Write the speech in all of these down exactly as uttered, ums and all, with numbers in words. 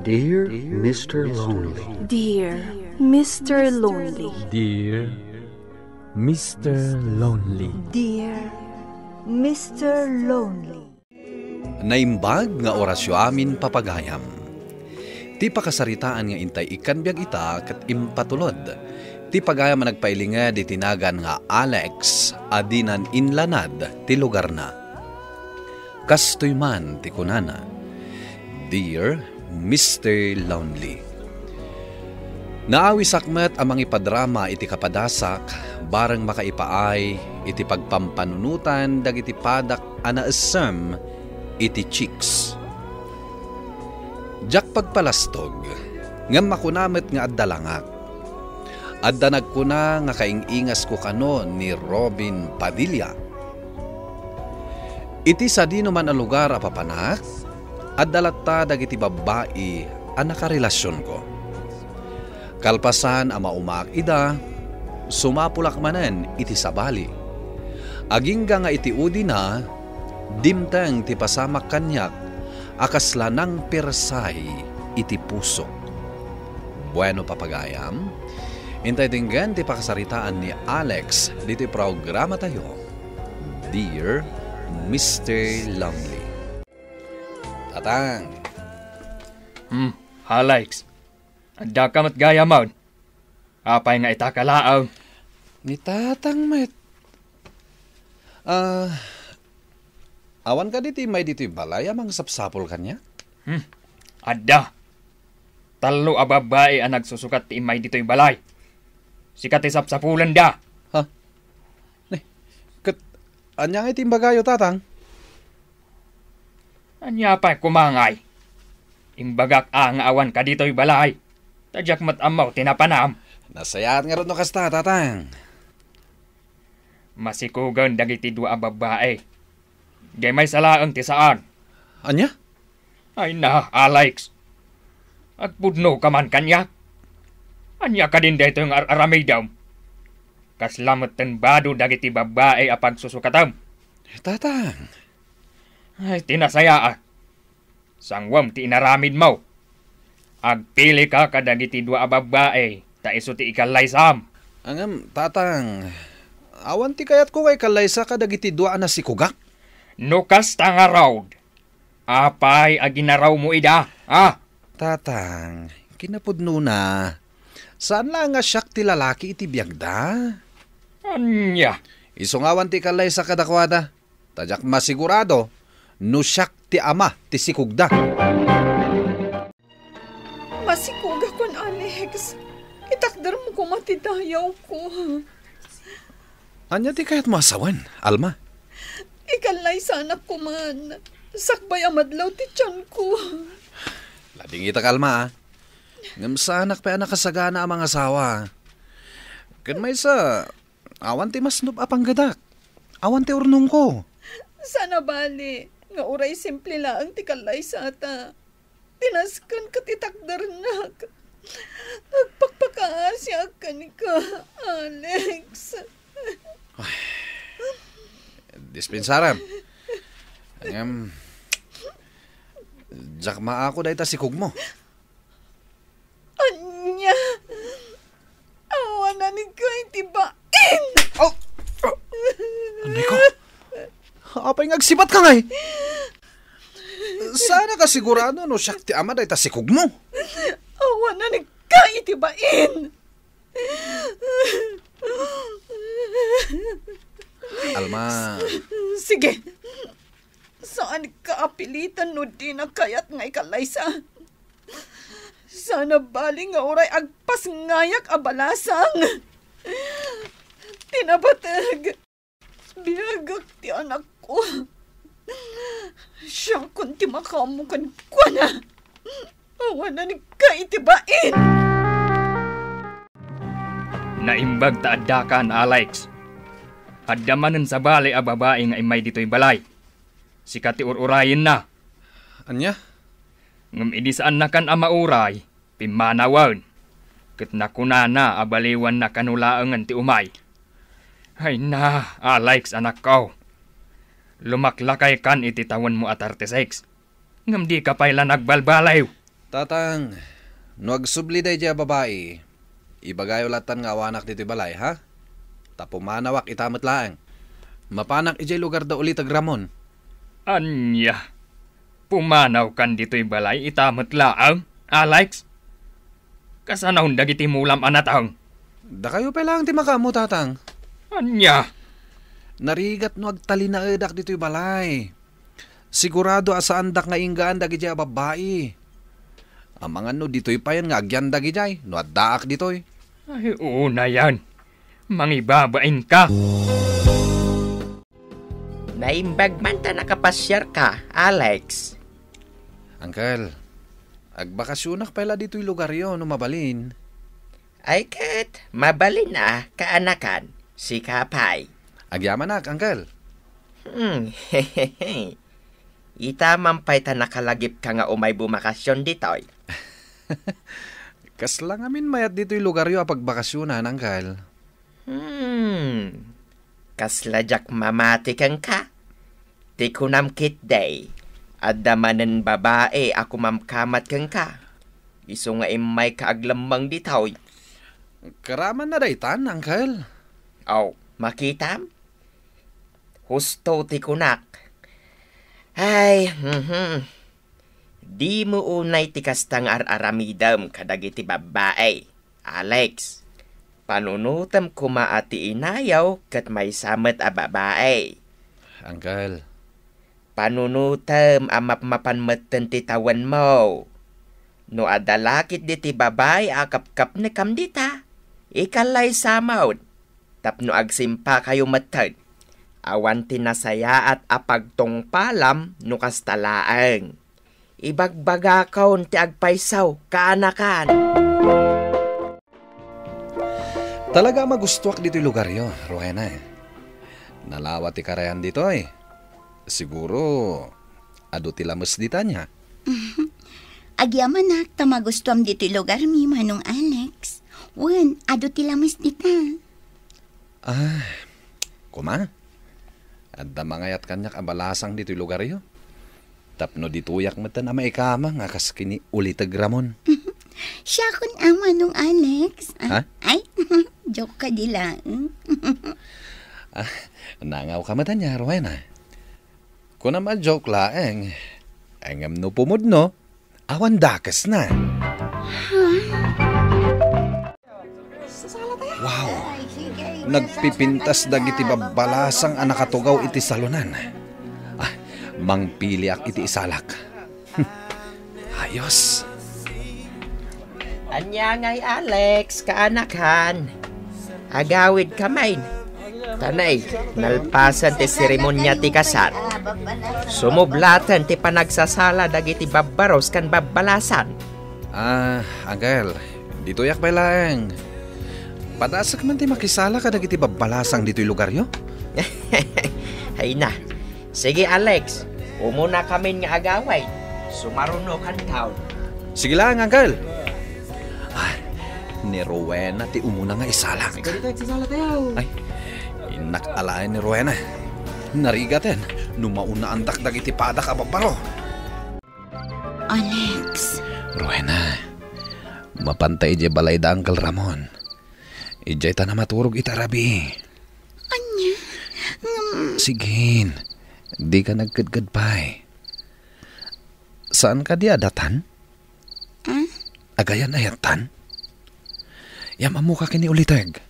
Dear Mister Lonely. Dear Mister Lonely. Dear Mister Lonely. Dear Mister Lonely. Naimbag nga orasyo amin, papagayam. Ti pakasaritaan nga intay ikkan biag ita ket impatulod ti pagayam a nagpailinged iti nagan nga Alex a dinan inlanad ti lugarna. Kastoy man ti kunana, "Dear Mister Lonely, naawisak met a mangipadrama iti kapadasak bareng makaipaay iti pagpampanunotan dagiti padak a naessem iti chicks. Diak pagpalastog, ngem makuna met nga adda langak. Adda nagkuna nga kaing-ingasko kano ni Robin Padilla. Iti sadino man a lugar a papanak, adda latta dagiti babbai a nakarelasionko. Kalpasan a maumaak ida, sumapulak manen iti sabali. Agingga nga iti udina, dimteng ti pasamak kaniak a kasla nangpersay iti pusok." Bueno, papagayam, intay denggen ti pakasaritaan ni Alex ditoy programatayo, Dear Mister Lonely. Tatang. Hmm, Alex. Adda ka met gayam. Apay nga ita ka laeng? Ni Tatang met. Ah, awan kadi ti immay ditoy balay a mangsapsapul kaniak? Hmm, adda. Tallo a babbai a nagsusukat ti immay ditoy balay. Sika ti sapsapulenda. Ha? Ne, ket ania ngay ti imbagayo, Tatang? Ania pay koma ngay? Imbagak a nga awan ka ditoy balay. Ta diak met ammo ti napanam. Nasayaat ngarud no kasta, Tatang. Masikugen dagiti dua a babbai. Diay maysa laeng ti saan. Ania? Ay na, Alex. Agpudno ka man kaniak. Ania kadin daytoy nga ar-aramidem? Kasla metten bado dagiti babbai a pagsusukatem. Tatang. Ay, ti nasayaat. Sanguem ti inaramidmo. Agpili ka kadagiti dua a babbai, ta isu ti ikallaysam. Ngem, Tatang, awan ti kayatko nga ikallaysa kadagiti dua a nasikugak. No kasta ngarud, apay a ginarawmo ida, a? Tatang, kinapudnona, saan laeng nga siak ti lalaki iti biagda. Ania? Isu nga awan ti ikallaysa kadakuada. Ta diak masigurado no siak ti ama ti sikugda. Masikugakon, Alex. Itakdermo koma ti dayawko. Ania ti kayatmo a sawen, Alma? Ikallaysanak koman. Sakbay a madlaw ti tianko. Ladingitak, Alma, a. Ngem saanak pay a nakasagana a mangasawa. Ken maysa, awan ti masnop a panggedak. Awan ti urnongko. Saan a bali nga uray simple laeng ti kallaysata. Ti nasken ket itakdernak. Agpakpakaasiak kenka, Alex. Ay, dispensaram. Ngem, diak maako dayta sikugmo. Ania? Awanan ka iti bain! Oh! Ania ka? Apay nga agsibatka ngay? Saan a kasigurado no siak ti ama dayta sikugmo? Awanan ka iti bain! Alma. Sige. Saan ka apilitan no dina kayat nga ikallaysa. Saan a bali nga uray agpasngayak a balasang. Ti nabateg, biagak ti anakko. Siakon ti makaammo kenkuana. Awanan ka iti bain! Naimbag ta addakan, Alex. Adda manen sabali a babai nga immay ditoy balay. Sika ti ur-urayenna. Ania? Ngem idi saannakan a mauray, pimmanawen. Ket nakunana a baliwanna kano laengen ti umay. Ay na, Alex, anakko. Lumaklakaykan iti tawenmo a thirty-six. Ngem dika pay la nagbalbaliw. Tatang, no agsubli daydiay a babai, ibagayo lattan nga awanak ditoy balay, ha? Ta pumanawak ita met laeng. Mapanak idiay lugar da Uliteg Ramon. Ania? Pumanawkan ditoy balay ita met laeng, Alex? Kasano dagiti mulam a nateng? Dakayo pay laeng ti makaammo, Tatang. Ania? Narigat no agtalinaedak ditoy balay. Sigurado a saandak nga inggaan dagidiay a babbai. Amangan no ditoy payen nga agyan dagidiay no addaak ditoy. Ay, unayan. Mangibabain ka. Naimbag man ta nakapasiar ka, Alex. Uncle, agbakasionak pay la ditoy lugaryo no mabalin. Ay ket, mabalin a, kaanakan, sika pay. Agyamanak, Uncle. Hmm, ita man pay ta nakalagipka nga umay bumakasion ditoy. Kasla ngamin mayat ditoy lugaryo a pagbakasionan, Uncle. Hmm, kasla diak mamati kenka. Ti kunam ketdi, adda manen babai a kumamkamat kenka. Isu nga immayka aglemmeng ditoy. Karamanna daytan, Uncle. Aw, makitam? Husto ti kunak. Ay, mhm. Dimo unay ti kasta nga ar-aramidem kadagiti babbai, Alex. Panunotem koma a ti inayo ket maysa met a babai. Uncle. Panunotem a mapmapan metten ti tawenmo. No adda la ketdi ti babai a kapkapnekam dita, ikallaysa met tapno agsimpakayo metten. Awan ti nasayaat a pagtungpalam no kasta laeng. Ibagbagakon ti agpayso, kaanakan. Talaga a magustoak ditoy lugaryo, Rowena. Nalawa ti karayan ditoy. Siguro, adu ti lames dita, ania? Agyamanak ta magustoam ditoy lugarmi, Manong Alex. Wen, adu ti lames dita. Ah, koma? Adda mangayat kaniak a balasang ditoy lugaryo. Tapno ditoyak metten a maikama nga kas ken ni Uliteg Ramon. Siakon a, Manong Alex. Ah, ha? Ay, joke ka di laeng. Ah, nangawka met ania, Rowena? Kunam a joke laeng. Ngem no pumudno, awan dakesna. Wow! Nagpipintas dagiti babbalasang a nakatugaw iti salonan. Ah, mangpiliak iti isalak. Ayos. Ania ngay, Alex, kaanakan? Agawidka manen. Tanay, nalpasan ti seremonia ti kasar. Sumublaten ti panagsasala dagiti babbaros ken babbalasan. Ah, Uncle, ditoyak pay laeng. Padasek man ti makisala kadagiti babbalasang ditoy lugaryo? Ay na. Sige, Alex, umunakamin nga agawid. Sumarunokanton. Sige laeng, Uncle. Ah, ni Rowena ti umuna nga isalak. Sige, dito, agsasala tayo. Ay, innak alaen ni Rowena. Narigaten, no maunaandak dagiti padak a babbaro. Alex. Rowena, mapanta idiay balay da Uncle Ramon. Idiay ta namaturog ita rabii. Ania? Ngem Sige, dika nagkedked pay. Saan kadi a datan? Ah? Agayan-ayattan? Yam-ammoka ken ni Uliteg.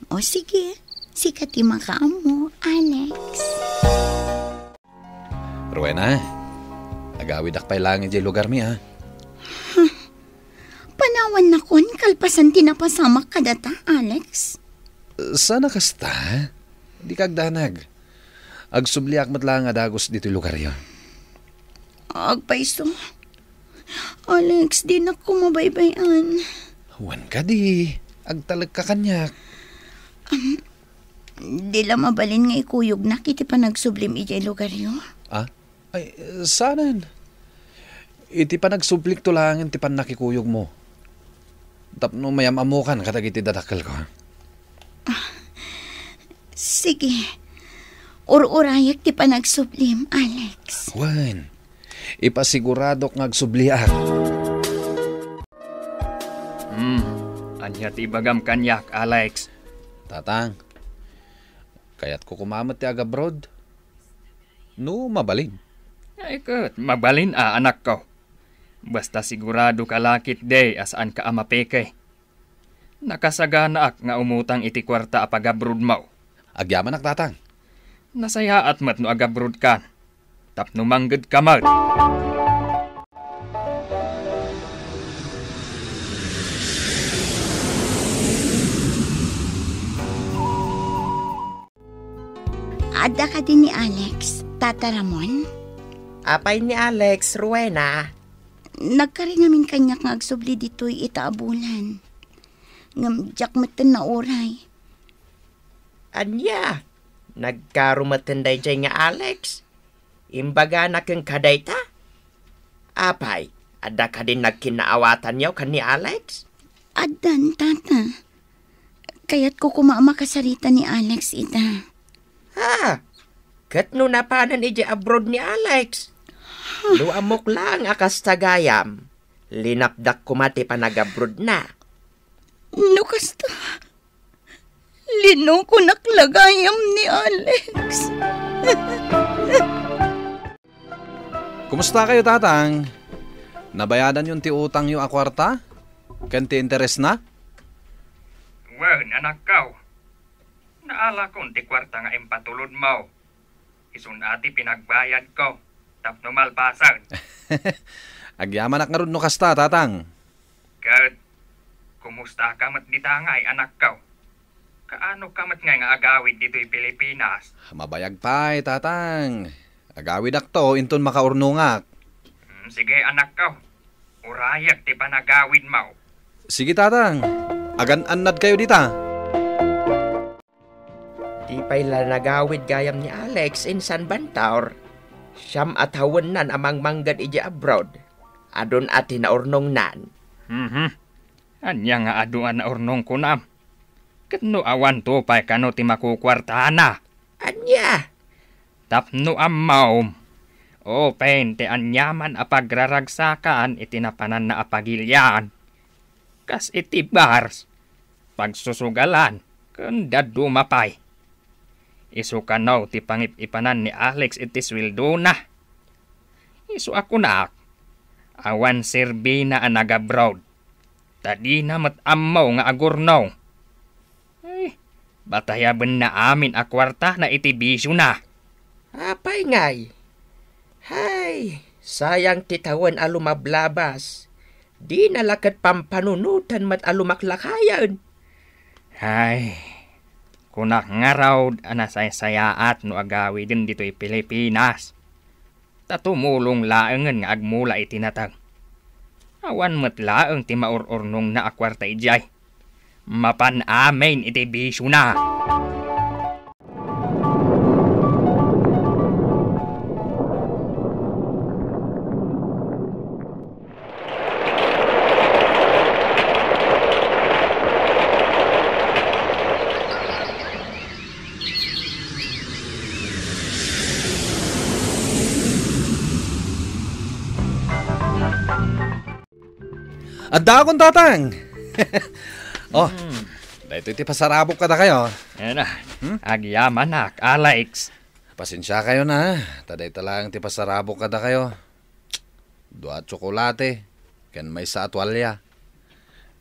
O sige, sika ti makaammo, Alex. Rowena, agawidak pay laeng idiay lugarmi, a. Panawannakon kalpasan ti napasamak kadata, Alex. Saan a kasta? Dika agdanag. Agsubliak met laeng a dagus ditoy lugaryo. Agpayso. Alex, dinakon mabaybay-an. Wen kadi, agtalekka kaniak. Di la mabalin nga ikuyognak iti panagsublim idiay lugaryo? Ah? Ay, saanen. Iti panagsublikto laengen ti pannakikuyogmo. Tapno mayam-ammokan kadagiti dadakkelko. Ah, sige. Ur-urayek ti panagsublim, Alex. Wen, Ipasiguradok nga agsubliak. Hmm, ania ti ibagam kaniak, Alex? Tatang, kayatko koma met ti agabroad. No mabalin. Ay ket, mabalin a, anakko. Basta sigurado ka la ketdi a saanka a mapeke. Nakasaganaak nga umutang iti kuarta a pagabrodmo. Agyamanak, Tatang. Nasayaat met no agabrodkan. Tapno manggedka met. Adda kadi ni Alex, Tata Ramon? Apay ni Alex, Rowena? Nagkari ngamin kaniak nga agsubli ditoy ita a bulan. Ngem diak metten nauray. Ania? Nagkaro metten daydiay nga Alex? Imbagana kenka dayta? Apay, adda kadin nagkinnaawatanyo ken ni Alex? Addan, Tata. Kayatko koma a makasarita ni Alex ita. Ha? Ket no napanen idiay abroad ni Alex? No ammok laeng a kasta gayam, linapdak koma ti panagabrodna. No kasta, linukonak la gayam ni Alex. Kumusta kayo, Tatang? Nabayadanyon ti utangyo a kuarta? Ken ti interesna? Wen, anakko. Naalakon ti kuarta nga impatulodmo. Isun a ti pinagbayadko tapno malpasen. Agyamanak ngarud no kasta, Tatang. Ket, kumusta ka met dita ngay, anakko? Kaano ka met ngay nga agawid ditoy Pilipinas? Mabayag pay, Tatang. Agawidakto inton makaurnongak. Hmm, sige, anakko. Urayek ti panagawidmo. Sige, Tatang. Agan-annad kayo dita. Di pay la nagawid gayam ni Alex insan bantaur. Siam a tawennan a mangmangged idiay abroad. Adun a ti naurnongnan. Mhm. Ania nga adu a naurnong kunam? Ket no awanto pay kano ti makukuartana? Ania? Tapno ammom, open ti aniaman a pagraragsakan iti napananna a pagilian. Kas iti bars, pagsusugalan, ken dadduma pay. Isu kano ti pangip-ipanan ni Alex iti sueldona. Isu a kunak, awan serbina a nagabroad, ta dina met ammo nga agurnong. Ay, batayabenna amin a kuartana iti bisiona. Apay ngay? Hay, sayang ti tawen a lumablabas. Dina la ket pampanunoten met a lumaklakayen. Ay, kunak ngarud a nasaysayaat no agawiden ditoy Pilipinas. Ta tumulong laengen nga agmula iti nateng. Awan met laeng ti maur-urnongna a kuarta idiay. Mapan amin iti bisiona. Addaakon, Tatang. Oh, Hmm. Daytoy ti pasarabok kadakayo. Ayan na. Hmm? Agyamanak, Alex. Pasensia kayo na, ta dayta lang ti pasarabok kadakayo. Dua a tsokolate, ken maysa a tualya.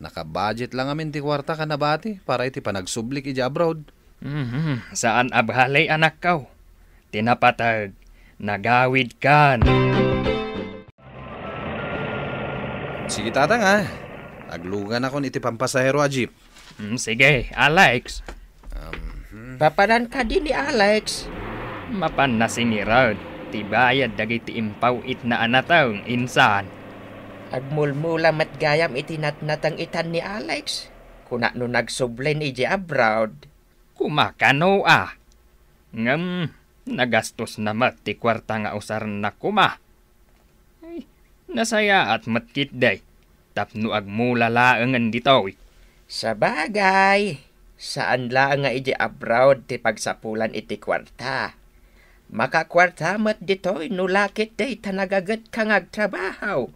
Naka-budget lang amin ti kuarta ka nabati para iti panagsublik iti abroad. Mhm. Saan a bale, anakko. Ti napateg, nagawid kan. Sige, Tatang, ah. Agluganakon iti pampasahero a jeep. Mm, sige, Alex. Um, hmm. Papanan kadi ni Alex? Mapan nasingiran ti bayad dagiti impaw-itna a nateng, insan. Agmulmula met gayam iti natnateng itan ni Alex. Kuna no nagsublin iti abroad. Kumakano a? Ngem, nagastosna met ti kuarta nga usarna koma. Ay, nasayaat met ketdi tapno agmula laengen ditoy. Sabagay, saan laeng nga iti abroad ti pagsapulan iti kuarta. Makakuarta met ditoy no lakit dayta nagagetka nga agtrabaho.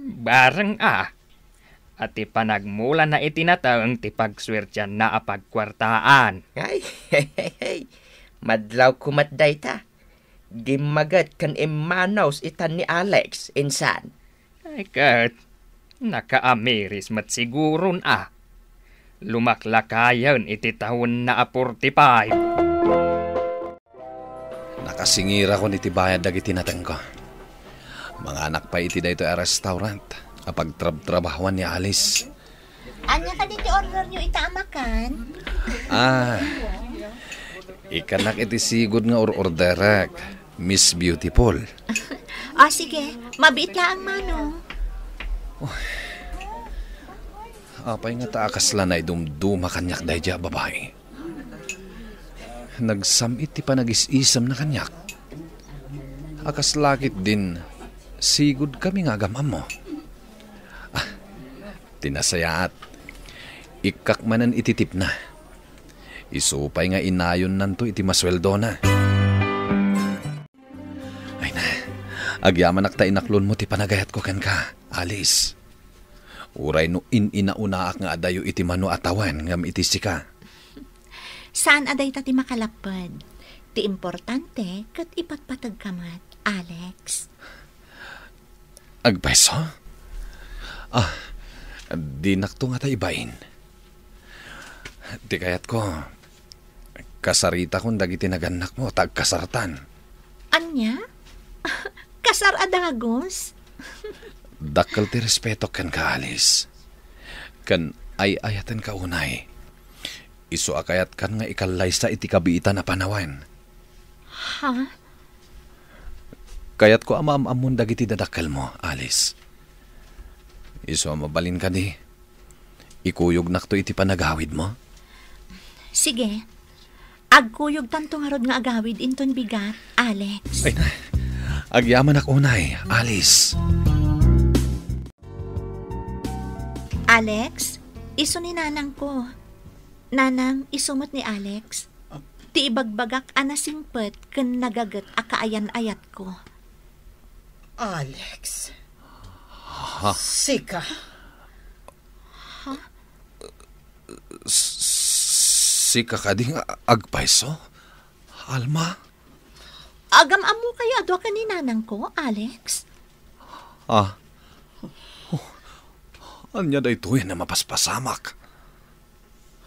Bareng a. A ti panagmulana iti nateng ti pagsuertianna a pagkuartaan. Ay, madlawko met dayta. Dimmaget ken immanos itan ni Alex, insan. Ay ket, nakaamiris met siguron a. Lumaklakayen iti tawenna a forty-five. Nakasingirakon iti bayad dagiti natengko. Manganak pay iti daytoy a restaurant a pagtrabtrabahuan ni Alice. Ania kadi ti orderyo ita a makan? Ah, ikkannak iti sigud nga or-orderek, Miss Beautiful. Ah, sige. Mabiit laang, Manong. Apay nga ta a kasla naidumduma kaniak daydiay a babai? Nagsam-it ti panagis-isemna kaniak. A kasla ketdin, sigud kami nga agam-ammo. Ah, ti nasayaat, ikkak manen iti tipna. Isu pay nga inayonnanto iti masueldona. Ay na, agyamanak ta inaklonmo ti panagayatko kenka, Alice. Uray no in-inaunaak nga adayo iti mano a tawen ngem iti sika. Saan a dayta ti makalapped. Ti importante, ket ipatpategka met, Alex. Agpayso? Ah, dinakto ngata ibain. Ti kayatko, kasaritakon dagiti nagannakmo ta agkasartan. Ania? Kasar a dagus? Dakkel ti respetok kenka, Alice. Ken ay-ayatenka unay. Isu a kayatkan nga ikallaysa iti kabiitan a panawen. Ha? Kayatko a maam-ammon dagiti dadakkelmo, Alice. Isu a mabalin kadi, ikuyognak to iti panagawidmo? Sige. Agkuyogtanto ngarud nga agawid inton bigat, Alex. Ay na, agyamanak unay, Alice. Alex, isu ni nanangko. Nanang, isu met ni Alex. Ah. Ti ibagbagak a nasingpet ken nagaget a kaayan-ayatko. Alex. Ha? Sika? Ha? S-, sika kadi nga agpayso? Alma? Agam-ammo kayo a dua ken ni nanangko, Alex? Ah. Oh. Ania daytoy a mapaspasamak?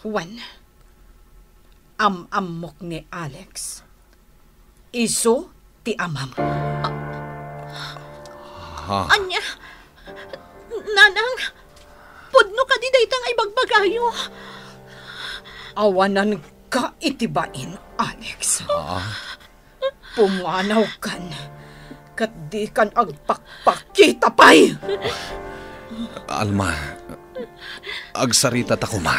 Wen, am-ammok ni Alex. Isu ti amam. Ha? Ania? Nanang, pudno kadi dayta nga ibagbagayo? Awananka iti bain, Alex. Ah? Pumanaw kan, ket dikan agpakpakita pay. Alma, agsarita ta koma.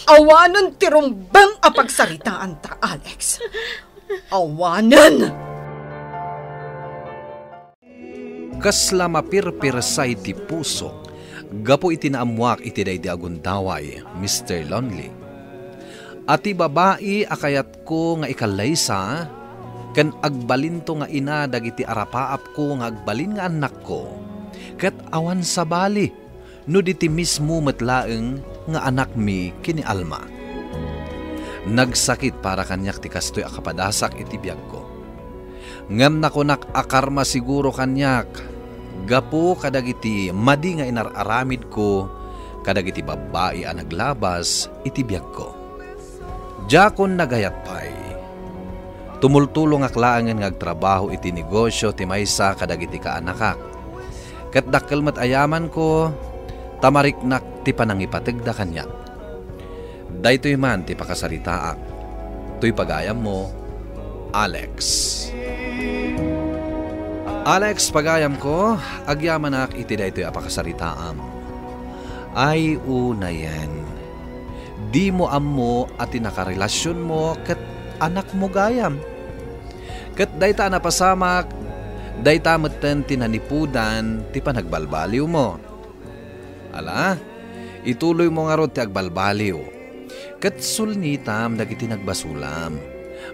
Awanen ti rumbeng a pagsaritaanta, Alex. Awanen! Kasla mapirpirsay ti pusok gapu iti naammoak iti daydi a gundaway, Mister Lonely. A ti babai a kayatko nga ikallaysa, ken agbalinto nga ina dagiti arapaapko nga agbalin nga annakko, ket awan sabali no di ti mismo met laeng nga anakmi ken ni Alma. Nagsakit para kaniak ti kastoy a kapadasak iti biagko. Ngem nakunak a karma siguro kaniak gapu kadagiti madi nga inar-aramidko kadagiti babbai a naglabas iti biagko. Diakon nagayat pay. Tumultulongak laengen nga agtrabaho iti negosio ti maysa kadagiti kaanakak. Ket dakkel met a yamanko, ta mariknak ti panangipategda kaniak. Daytoy man ti pakasaritaak. Toy pagayammo, Alex. Alex, pagayamko, agyamanak iti daytoy a pakasaritaam. Ay, unayen. Dimo ammo a ti nakarelasionmo ket anakmo gayam. Ket dayta a napasamak, dayta metten ti nanipudan ti panagbalbaliwmo. Ala, ituloymo ngarud ti agbalbaliw, ket sulnitam dagiti nagbasolam.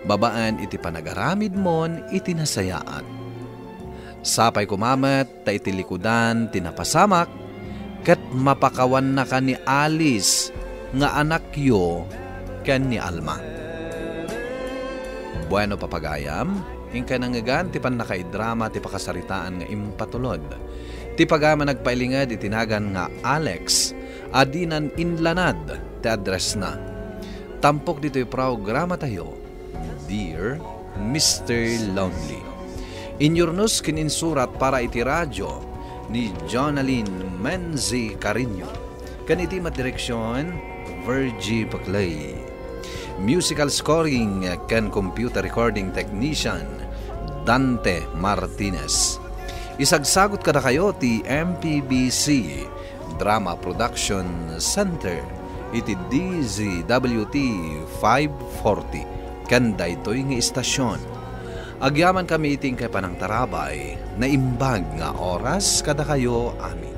babaen iti panagaramidmon iti nasayaat. Sapay koma met ta iti likudan ti napasamak, ket mapakawannaka ni Alice nga anakyo ken ni Alma. Bueno, papagayam, inkay nangngegan ti pannakaidrama ti pakasaritaan nga impatulod. Ti pagayam a nagpailinged iti nagan nga Alex, a dinan inlanad ti addressna. Tampok ditoy programatayo, Dear Mister Lonely. Inyurnos ken insurat para iti radyo ni Jonalyn Menzi Carino, ken iti met direksyon, Virgie Paclay. Musical scoring ken computer recording technician, Dante Martinez. Isagsagot kadakayo ti M P B C Drama Production Center iti D Z W T five forty ken daytoy nga istasyon. Agyamankami iti inkay panangtarabay, naimbag nga oras kadakayo amin.